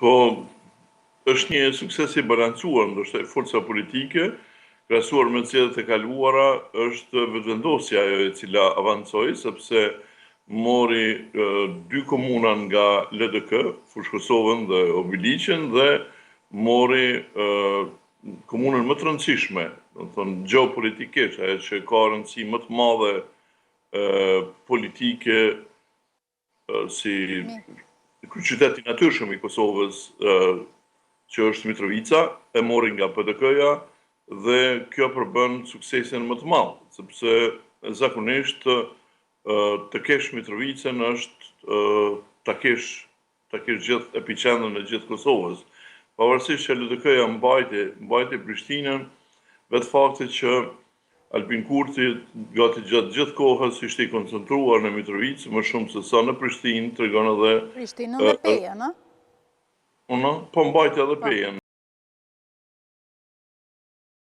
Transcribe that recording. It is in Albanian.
Po, është një sukses i balancuar, ndoshta forca politike, krahasuar me zgjedhjet e kaluara, është Vetëvendosja ajo e cila avancoi, sepse mori dy komuna nga LDK, Fushë Kosovën dhe Obiliqin, dhe mori komunën më të rëndësishme, domethënë gjeopolitikisht, ajo që ka rëndësi më të madhe politike si kryeqytet i natyrshëm i Kosovës, që është Mitrovica, e mori nga PDK-ja dhe kjo përbën suksesin më të madh, sepse zakonisht të kesh Mitrovicën është ta kesh ta kesh gjithë epiqendrën e gjithë Kosovës. Pavarësisht që LDK-ja mbajti, mbajti Prishtinën, vetë fakti që Albin Kurti gati gjatë gjithë kohës ishte i koncentruar në Mitrovicë, më shumë se sa në Prishtinë, tregon edhe Prishtinën dhe Pejën, ë? Unë, po mbajti edhe po. Pejën.